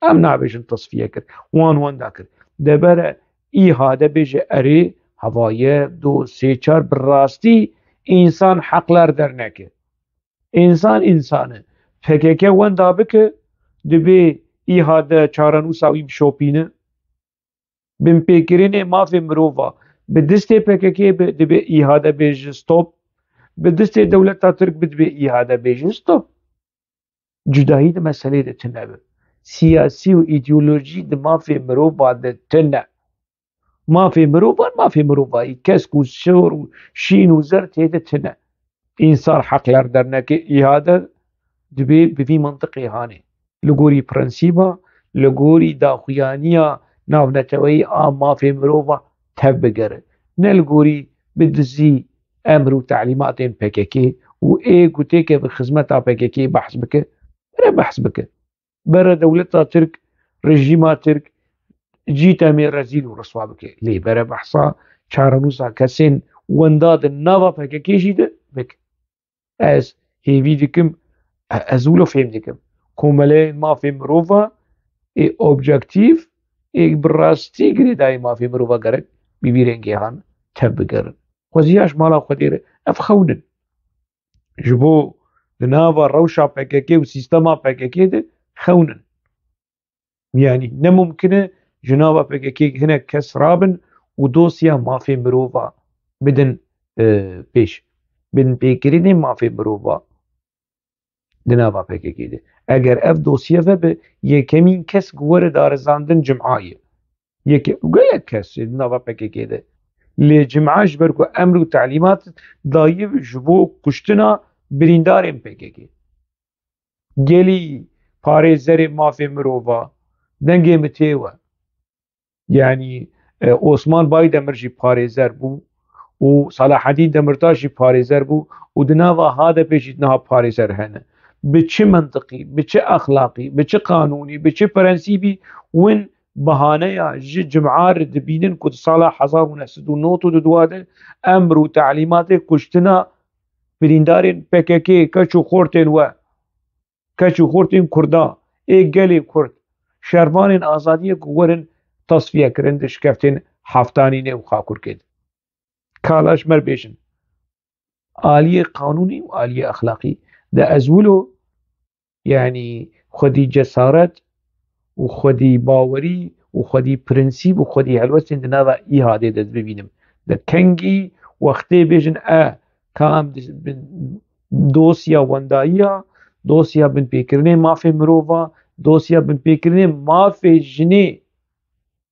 Em nabêjin tasfiye kir. Wan wenda kir. De bere Îhade bêje erê, heva yek, du, sê, çar, bi rastî Însan Heqler Derneke. Însan însan e. P K K wenda bike, dibê Îhade çarenûsa wî bişopîne. Binpêkirinê mafê mirova bi destê P K K be, dibê Îhade bêje stop. Bi destê dewleta Tirk be, dibê Îhade bêje stop. Cudayî di meselê de tune be. Siyasî û îdeolojî di mafê mirova de tune. Mafê mirovan, mafê mirovayî. Kesk û sor û şîn û zer tê de tune. Însan Heqler Derneke Îhade dibê bi vî mintiqê hanê. Li gorî prensîba, li gorî daxuyaniya navneteweyî a mafê mirova tev bigere. Ne li gorî bi dizî emr û telîmatên P K K û ê ku têke bi xizmeta P K K behs bike, bere behs bike. Bere dewleta Tirk, rejîma Tirk, cî temê rezîl û riswa bike. Lê bere behsa çarenûsa kesên wenda di nava P K K jî de bike. Ez hêvî dikim, e-, ez wilo fêm dikim. Komeleyên mafê mirova ê objektîf, ê bi rastî girêdayî mafê mirova gerek bi vî rengê han tev bigerin. Xweziya ji mala Xwedê re ev xewn in. Ji bo di nava rewşa P K K û sîstema P K K de xewn in. Yanî ne mumkin e ji nava P K K hinek kes rabin û dosya mafê mirova bidin, e, pêş. Binpêkirinê mafê mirova di nava P K K de. Eger ev dosye vebe, yekemîn kes ku were darizandin cima ye. Yeke, gelek kes di nava P K K de. Lê cima ji ber ku emr û telîmat daye ji bo kuştina birîndarên P K K. Gelî parêzerê mafê mirova, dengê min tê we. Yanî, e, Osman Baydemir jî parêzer bû û Selahedîn Demirtaş jî parêzer bû û di nava H D P jî niha parêzer hene. Bi çi mintiqî, bi çi exlaqî, bi çi qanûnî, bi çi prensîbî win bahaneya ji cimar dibînin ku di sala hezar û neh sed û nod û du de emr û telîmatê kuştina birîndarên P K K, keç û xortên we, keç û xortên Kurda, ê gelê Kurd, şervanên azadiyê ku werin tasfiye kirin di şikeftên Heftanînê û Xakurkê de. Kala ji me re bêjin. Aliyê qanûnî û aliyê exlaqî de ez wilo, yanî xwedî cesaret û xwedî bawerî û xwedî prensîp û xwedî helwestên di nava îhadê de bibînim. Di kengî wextê bêjin e, ka em di, bi, dosya wendayiya, dosya binpêkirinê mafê mirova, dosya binpêkirinê mafê jinê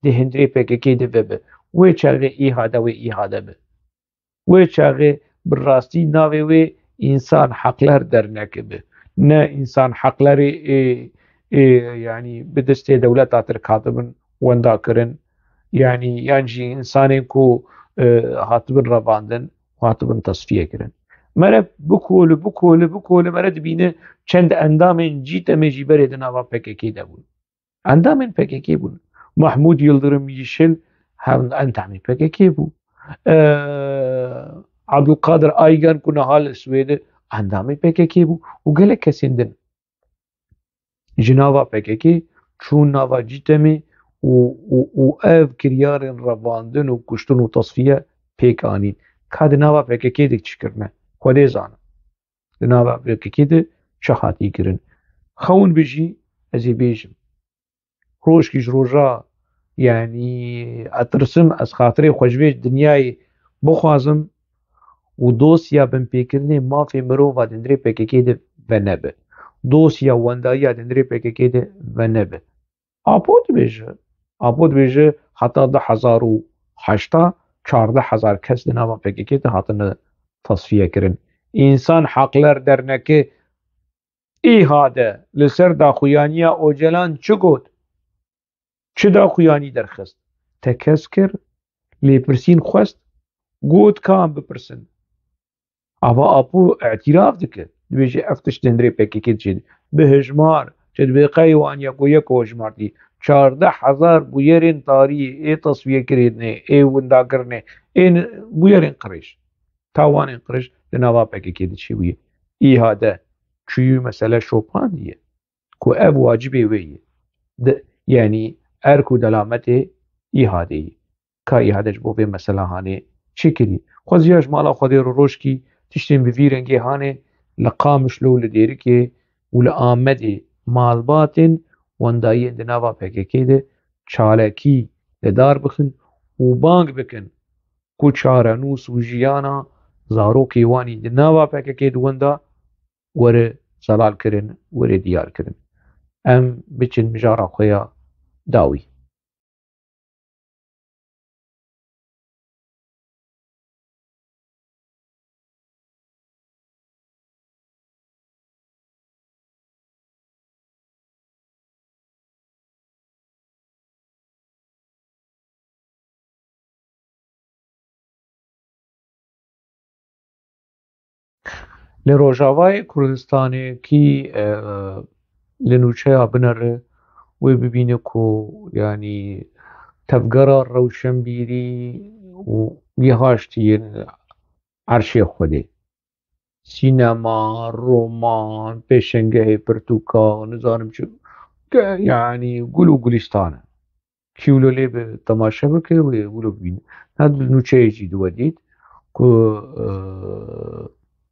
di hundirê P K K de vebe. Wê çaxê îhade wê îhade be. Wê çaxê bi rastî navê wê Însan Haklar Derneki bi. Ne Însan Haklarê ê, ê, yanî bi destê dewleta Tirk hatibin wenda kirin. Yanî yan jî însanên ku, e, hatibin revandin, hatibin tasfiye kirin. Mere bikole, bikole, bikole, mere dibîne çend endamên cîtemê jî berê di nava P K K de bûn. Endamên P K K bûn. Mahmud Yildirim Yîşil hem endamê P K K bû. Ee, Abdulkadir Aygen ku niha li Swêdê endamê P K K bû û gelek kesên din. Ji nava P K K çûn nava cîtemê û, û, û ev kiryarên revandin û kuştin û tasfiye pêk anîn. Ka di nava P K K de çi kirine? Xwedê zane. Di nava P K K de çi hatî kirin? Xewn bijî, ez ê bêjim. Rojkî ji roja, yanî, ez tirsim, ez xatirê xwe ji vê dinyayê bixwazim û dosya binpêkirinê mafê mirova di hundirê P K K de venebe. Dosya wendayiya di hundirê P K K de venebe. Apo dibêje, Apo dibêje heta du hezar û heşta çardeh hezar kes di nava P K K de hatine tasfiye kirin. Însan Haklar Derneki îhade li ser daxuyaniya Ocalan çi got? Çi daxuyanî derxist? Tekez kir, lêpirsîn xwest, got ka em bipirsin. Ava Apo îtîraf dike. Dibêje ev tişt di hundirê P K K de çêdibe. Bi hejmar, çêdibe qey wan yek û yek hejmartî. Çardeh hezar bûyerên tarî ê tasfiyekirinê, ê windakirinê, ê bûyerên qirêj. Tawanên qirêj di nava P K K de çêbûye. Îhade çûyî mesele şopandiye. Ku ev wacibê wê ye. Di, yanî erk û delametê îhadê ye. Ka îhade ji bo vê mesela hanê çi kirî? Xweziya ji mala Xwedê re rojkî tiştên bi vî rengê hanê li Qamişlo, li Dêrikê û li Amedê malbatên wendayiyên di nava P K K de çalakî li dar bixin û bang bikin ku çarenûs û jiyana zarokê wanî di nava P K K de wenda were zelal kirin, were diyar kirin. Em biçin mijara xwe ya dawî. Li Rojavayê Kurdistanê kî, e, li nûçeya binere wê bibîne ku, yanî, tevgera rewşenbîrî û gihaştiyên erşê Xwedê. Sînema, roman, pêşengehê pirtûka, nizanim çi, ge-, yanî gul û gulîstan e. Kî wilo lê bi temaşe bike, wê wilo bibîne. Niha di nûçeyê jî di we dît ku, e,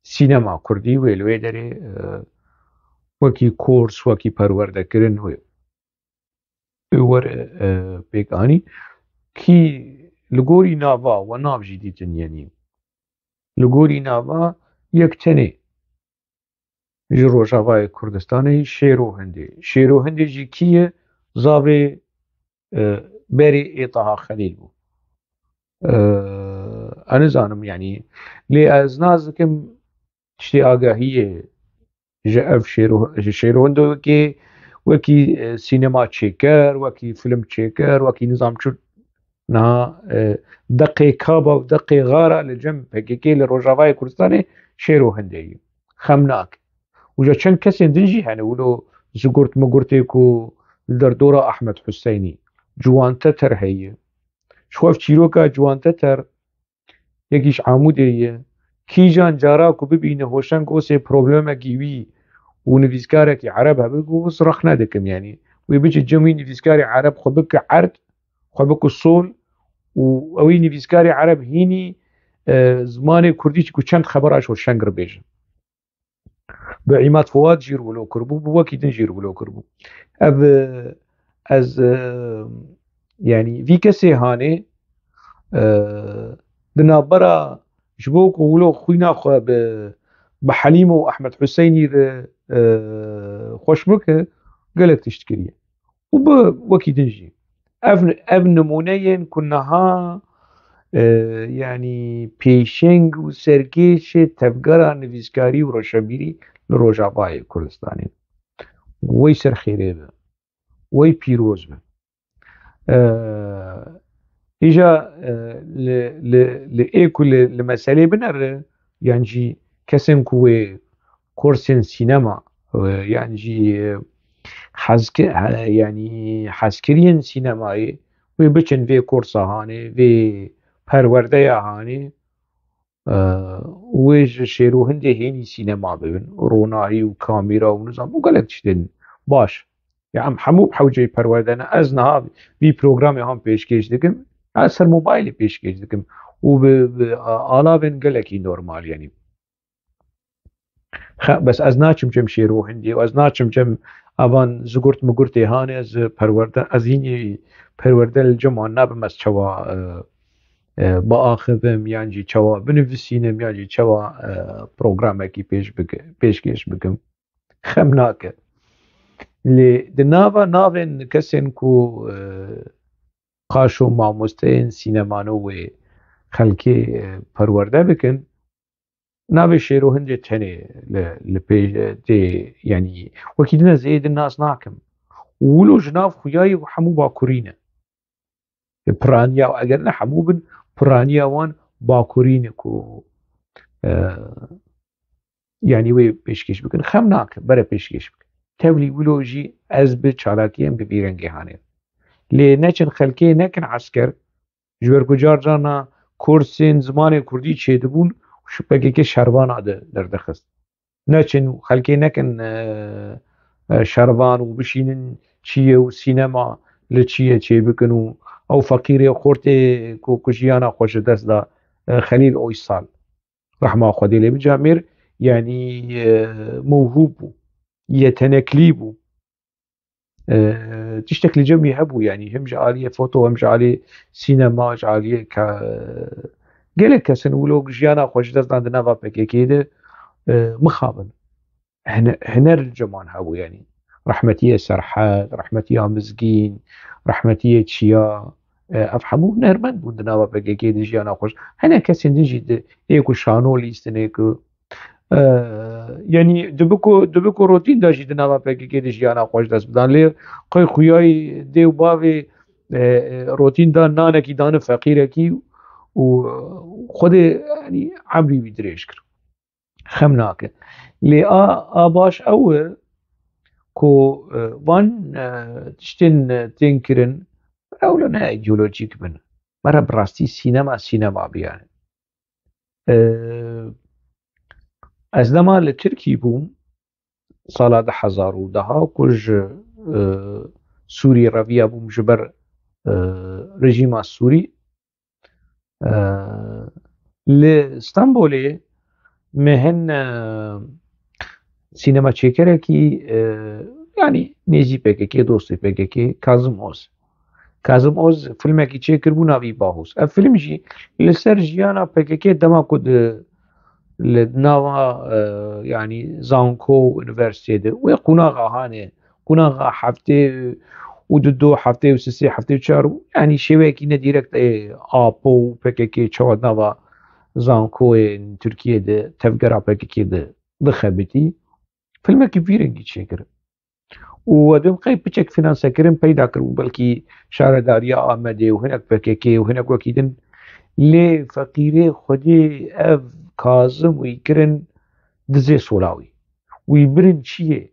sînema kurdî wê li wê derê, e, wekî kors, wekî perwerdekirin wê, wê were, e, pêk anî. Kî li gorî nava, we nav jî dîtin, yanî li gorî nava yek tenê ji Rojavayê Kurdistanê Şêro Hindê. Şêro Hindê jî kî ye? Zavê, e, berê ê Taha Xelîl bû. E, ez nizanim, yanî, lê ez nas dikim tiştê agahiyê ji ev Şêro, ji Şêro Hindê wekî, wekî, e, sînema çêker, wekî film çêker, wekî nizam çi niha, e, deqê kaba û deqê xara li cem P K K li Rojavayê Kurdistanê Şêro Hindê ye. Xem nake. Û ja çend kesên din jî hene, wilo zigurt migurtê ku li derdora Ahmed Huseynî, Ciwan Teter heye. Ji xwe ev çîroka Ciwan Teter yekî ji Amûdê ye. Kîjan cara ku bibîne Hoşeng Osê problemekî wî û nivîskarekî Ereb hebe, ku ez rex nedikim, yanî wê biçe cem wî nivîskarê Ereb xwe bike erd, xwe bike sol û ew ê nivîskarê Ereb hînî, e, zimanê Kurdî ku çend xebera ji Hoşeng re bêjin. Bi Îmad Fuad jî wilo kiribû, bi wekî din jî wilo kiribû. Ev, e, ez, e, yanî vî kesê hanê, e, di navbera ji bo ku wilo xwîna xwe bi, bi Helîm û Ehmed Huseynî re, e, xweş bike, gelek tişt kiriye. Û bi wekî din jî. Ev, ev nimûneyên ku niha, e, yanî pêşeng û serkêşê tevgera nivîskarî û roşenbîrî li Rojavayê Kurdistanê. Wey ser xêrê be. Wey pîroz be. E, îja, e, li, li, li ê ku li, li meselê binere, yan jî kesên ku wê kursên sînema, e, yan jî, e, hezki-, he-, yanî hezkiriyên sînemayê wê biçin vê kursa hanê, vê perwerdeya hanê, e, wê ji Şêrûhindê hênî sînema bibin, ronahî û kamîra û nizam û gelek tiştên baş. Ya em hemû bi hewceyî perwerde ne. Ez niha vî programê han pêşkêş dikim. Ez ser mobaylê pêşkêş dikim. Û bi, bi a-, alavên gelekî normal, yanî. Xe, bes ez naçim cem Şêrûhindê û ez naçim cem avan zigurt migurtê hanê, ez perwerde, ez hînî perwerde li cem wan nabim, ez çawa, e, e, biaxivim, yan jî çawa binivisînim, yan jî çawa, e, programekî pêş bike-, pêşkêş bikim. Xem nake. Lê di nava navên kesên ku, e, qaşo mamosteyên sînemano wê xelkê, e, perwerde bikin, navê Şêrûhindê tenê li, li pê tê, yanî wekî din ez ê din nas nakim. Wilo ji nav xuyayê û hemû bakurî ne. Piraniya, eger ne hemû bin, piraniya wan bakurî ne ku, e, yanî wê pêşkêş bikin. Xem nake, bere pêşkêş bikin. Tevlî wilo jî ez bi çalakiyên bi vî rengê hanê. Lê neçin xelkê nekin esker, ji ber ku car carna kursên zimanê kurdî çêdibûn û ji P K K şervana de derdixist. Neçin û xelkê nekin, e, e, şervan û bişînin çiyê û sînema li çiyê çêbikin û ew feqîrê xortê ku, ku jiyana xwe ji dest da, e, Xelîl Oysal. Rehma Xwedê lê bin, camêr, yanî, e, mewhûb bû, yeteneklî bû. E, tiştek li cem wî hebû, yanî him ji aliyê foto, him ji aliyê sînema, ji aliyê ka-, gelek kes in wilo jiyana xwe ji dest dan di nava P K K de, e, mixabin. Hine-, hiner li cem wan hebû, yanî rehmetiyê Serhed, rehmetiya Mizgîn, rehmetiyê Çiya, e, ev hemû hunermend bûn di nava P K K de jiyana xwe. Hene kesên din jî di ê ku şano lîstinê ku, e, yanî dibi ku, dibi ku rotîn de jî di nava P K K de jiyana xwe ji dest bidan. Lê qey xuyayî dê û bavê, e, e, rotîn da nanekî dane feqîrekî û Xwedê, yanî, emrî wî dirêj kir. Xem nake. Lê a, a baş ew e ku, e, van, e, tiştên, e, tên kirin, ewle ne îdeolojîk bin. Mere bi rastî sînema, sînema biyane. E, ez dema li Tirkî bûm, sala du hezar û deh ku ji, e, Sûrî reviya bûm ji ber, e, rejîma Sûrî. E, li Stenbolê me hin, e, sînemaçêkerekî, e, yanî nêzî P K K, dostê P K K, Kazim Oz. Kazim Oz filmekî çêkiribû, navî Bahûs. Ev film jî li ser jiyana P K K dema ku di, li nava, e, yanî zanko û unîversîtê de wê qonaxa hanê, qonaxa heftê û du, heftê û sê, heftê û çar, yanî şêweyekî ne direkt, ê, Apo û P K K çawa di nava zankoyên Tirkiyê de, tevgera P K K de dixebitî. Filmekî vî rengî çêkir. Û we dibin qey piçek finansekirin peyda kiribû, belkî şaredariya Amedê û hinek P K K û hinek wekî din. Lê feqîrê Xwedê ev Kazim wî kirin dizê sola wî. Wî birin çiyê.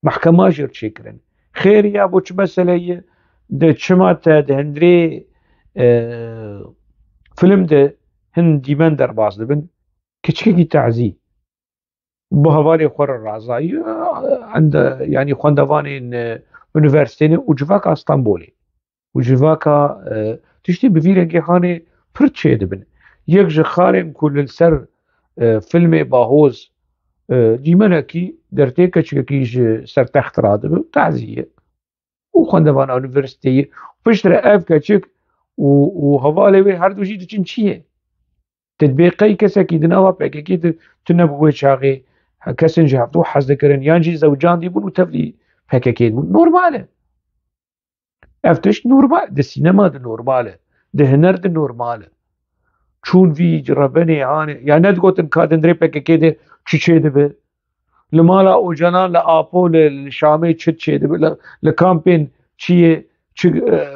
Mehkema jê re çêkirin. Xêr ya bo çi mesele ye? De çima te di hundirê, e, film de hin dîmen derbas dibin, keçikekî tazî, bi hevalê xwe re razayî, e, ende, yanî xwendevanên, e, unîversîteyê û civaka Stenbolê û civaka, e, tiştê bi vî rengê hanê pir çêdibin. Yek ji xalên ku li ser, e, filmê Bahoz, e, dîmenekî dertê keçikekî ji ser text radibe û tazî ye. Û xwendevana unîversîteyê. Piştre ev keçik û, û hevalê wê her du jî diçin çiyê? Te dibê qey kesekî di nava P K K de tune bi wê çaxê, kesên ji hevdû hez dikirin, yan jî zewcandî bûn û tevlî P K K bûn. Normal e. Ev tişt normal, di sînema de normal e. Di huner de normal e. Çûn vî rebenê hanê, ya nedigotin ka di hundirê P K K de çi çêdibe? Li mala Ocalan, li Apo, li, li Şamê çi çêdibe? Li, li kampên çiyê, çi, e,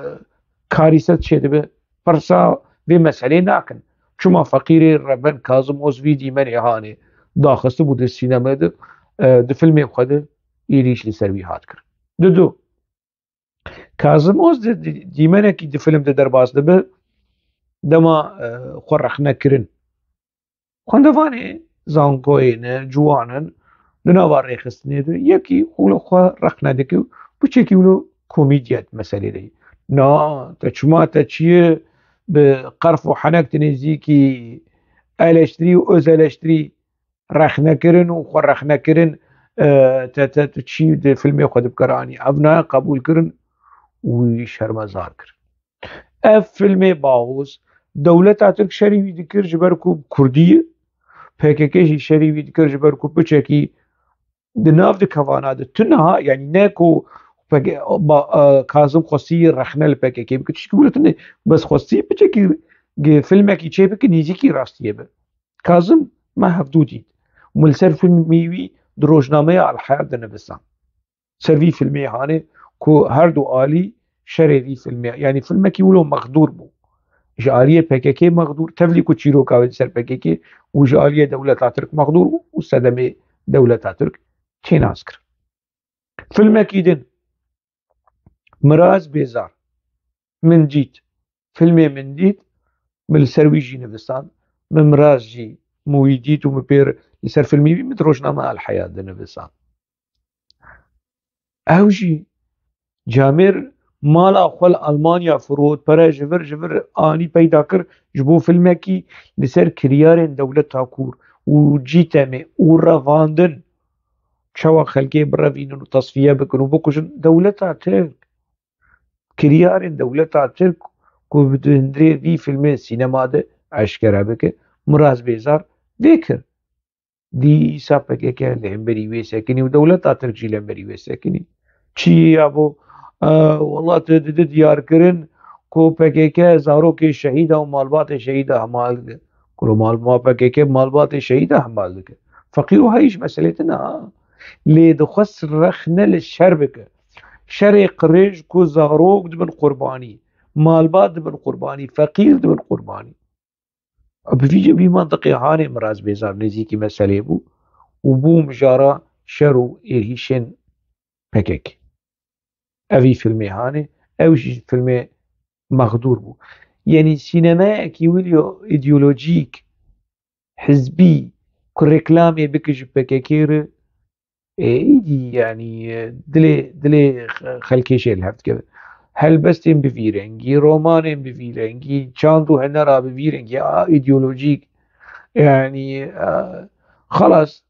karîset çêdibe? Pirsa vê meselê nakin. Çima feqîrê reben Kazim Oz vî dîmenê hanê daxistibû di sînema de, e, di filmê xwe de êrîş li ser wî hat kirin. Di du. Kazim Oz di, di, dîmenekî di film de derbas dibe, dema, e, xwe rexne kirin. Xwendevanê zankoyê ne, ciwan in, di nava rêxistinê de yekî wilo xwe rexne dike û piçekî wilo komîdya di meselê de ye. Na, te çima te çiyê bi qerf û henek di nêzîkî eleştirî û öz eleştirî rexnekirin û xwe rexnekirin, e, te, te, tu çî di filmê xwe dibikere anî. Ev nayê qebûl kirin û wî şermezar kirin. Ev filmê Bahoz, dewleta Tirk şerî wî dikir ji ber ku Kurdî ye, P K K jî şerî wî dikir ji ber ku piçekî di nav di kevana de tune ha, yanî ne ku P K K, ba, e, Kazim xwestî rexne li P K K bike, çişkî wilo tune, bes xwestî piçekî ge-, filmekî çê bike, nêzîkî rastiyê be. Kazim me hevdû dît. Min li ser filmî wî di rojnameya El Hayat de nivisan. Ser vî filmê hanê ku her du alî şerê vî filmê, yanî filmekî wilo mexdûr bû. Ji aliyê P K K mexdûr, tevlî ku çîroka wê li ser P K K û ji aliyê dewleta Tirk mexdûr bû û sedemê dewleta Tirk çênaz kir. Filmekî din, Miraz Bêzar, min dît. Filmê min dît, min li ser wî jî nivisand. Min Miraz jî min wî dît û min pê li ser filmî wî min di rojname El Hayat de nivisand. Ew jî camêr mala xwe li Almanya firot, pere ji vir ji vir anî peyda kir ji bo filmekî li ser kiryarên dewleta kûr û cîtemê û revandin, çawa xelkê birevînin û tesfiye bikin û bikujin. Dewleta Tirk kiryarên dewleta Tirk ku bi di hundirê vî filmê sînema de eşkere bike, Miraz Bêzar vê kir. Dîsa P K K li hemberî wê sekinî û dewleta Tirk jî li hemberî wê sekinî. Çi ye ya bo? E, wela tu didi diyar kirin ku P K K zarokê şehîda û malbatê şehîda hemal dike. Kuro mal, ma P K K malbatê şehîda hemal dike. Feqî û heyî ji meselê tune ha. Lê dixwest rexne li şer bike. Şerê qirêj ku zarok dibin qurbanî, malbat dibin qurbanî, feqîr dibin qurbanî. Bi vî, vî mantiqê hanê Miraz Bêzar nêzîkî meselê bû û bû mijara şer û êrîşên P K K. Evî filmê hanê, ew jî filmê mexdûr bû. Yanî sînemeyekî wilo îdeolojîk, hizbî ku reklamê bike ji P K K re, e, îdî, yanî, e, dilê, dilê xelkê jê li hev dikeve. Helbestên bi vî rengî, romanên bi vî rengî, çand û hunera bi vî rengî, a, îdeolojîk, yanî, e, xelas,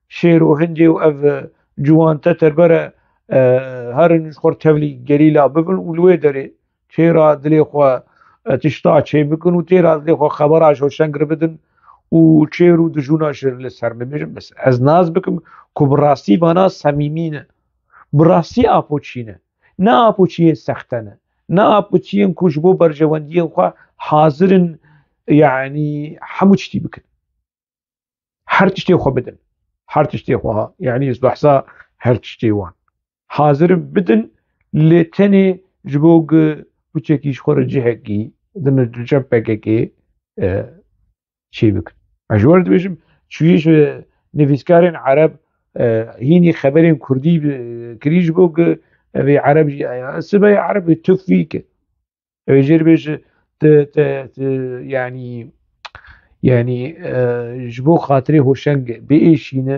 şêr û hindê û ev, e, ciwan teterbere, e, herin ji xwe tevlî gerîla bibin û li wê derê têra dilê xwe, e, tişta çê bikin û têra dilê xwe xebera ji hoşengir bidin û çêr û dijûna ji li ser bibêjin. Bes ez nas bikim ku bi rastî vana semîmî ne. Bi rastî apoçî ne. Ne apoçiyên sexte ne. Ne apoçiyên ku ji bo berjewendiyên xwe hazir in, yanî hemû tiştî bikin. Her tiştê xwe bidin. Her tiştê xwe ha. Yanî ez behsa her tiştê wan. Hazir in bidin, lê tenê ji bo ku piçekî ji xwe re cihekî din li cem P K K, e, çê bikin. Ez ji we re dibêjim, çûyî ji nivîskarên Ereb, e, hînî xeberên Kurdî, e, kirî ji bo ku, Ev ê Ereb jî eya. Sibe ye Ereb ê tuf vî ke. Ew ê jê re bêje, ti, ti, ti, yanî, yanî, e, ji bo xatirê Hoşeng biêşîne,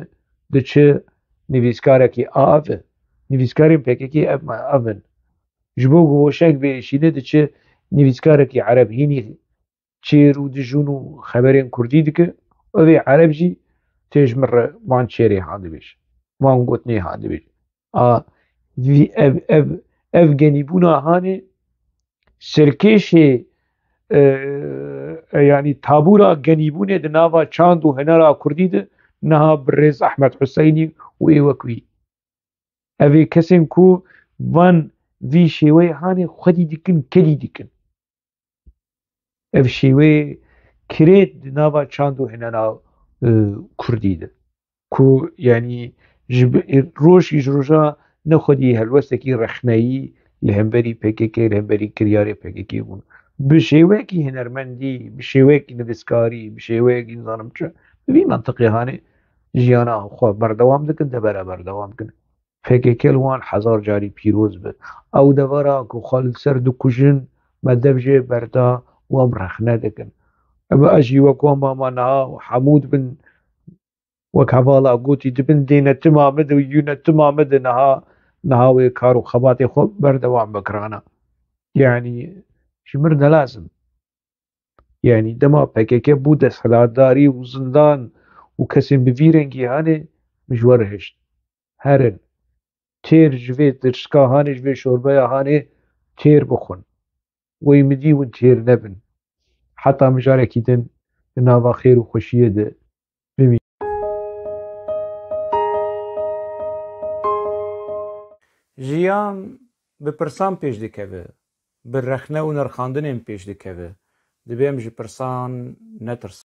diçe nivîskarekî a ev e. Nivîskarên P K K ev, ev in. Ji bo ku Hoşeng biêşîne, diçe nivîskarekî Ereb hînî çêr û dijûn û xeberên kurdî dike. Ev ê Ereb jî tê ji min re van çêrê han dibêje. Van gotinê han dibêje. A, vî, ev, ev, ev genîbûna hanê serkêşê, e, e, yanî tabûra genîbûnê di nava çand û hunera kurdî de niha bi rêz Ehmed Huseynî û ê wek wî. Ev ê kesên ku van vî şêweyê hanê xwedî dikin, kedî dikin. Ev şêweyê kirêt di nava çand û hunera, e, kurdî de. Ku, yanî, ji bi-, roj ji roja ne xwedî helwestekî rexneyî li hemberî P K K, li hemberî kiryarê P K K bûn. Bi şêweyekî hunermendî, bi şêweyekî nivîskarî, bi şêweyekî nizanim çi, bi vî mentiqê hanê jiyana xwe berdewam dikin, devera berdewam dikin. P K K li wan hezar carî pîroz be. Ew devera ku xwe li ser dikujin, me dev jê berda û em rexne dikin. Em ez jî wek wan mama niha hemû dibin, wek hevala gotî, dibin dênetima min de û yûnetima min de niha, niha wê kar û xebatê xwe berdewam bikirana. Yanî ji mir ne lazim. Yanî dema P K K bû desthilatdarî û zindan û kesên bi vî rengî hanê min ji we re hişt. Herin. Têr ji vê tirşika hanê, ji vê şorbeya hanê têr bixwin. Wey min dî hûn têr nebin. Heta mijarekî din di nava xêr û xweşiyê de bimînin. Jiyan bi pirsan pêş dikeve, bi rexne û nirxandinên pêş dikeve. Divê em ji pirsan netirsin.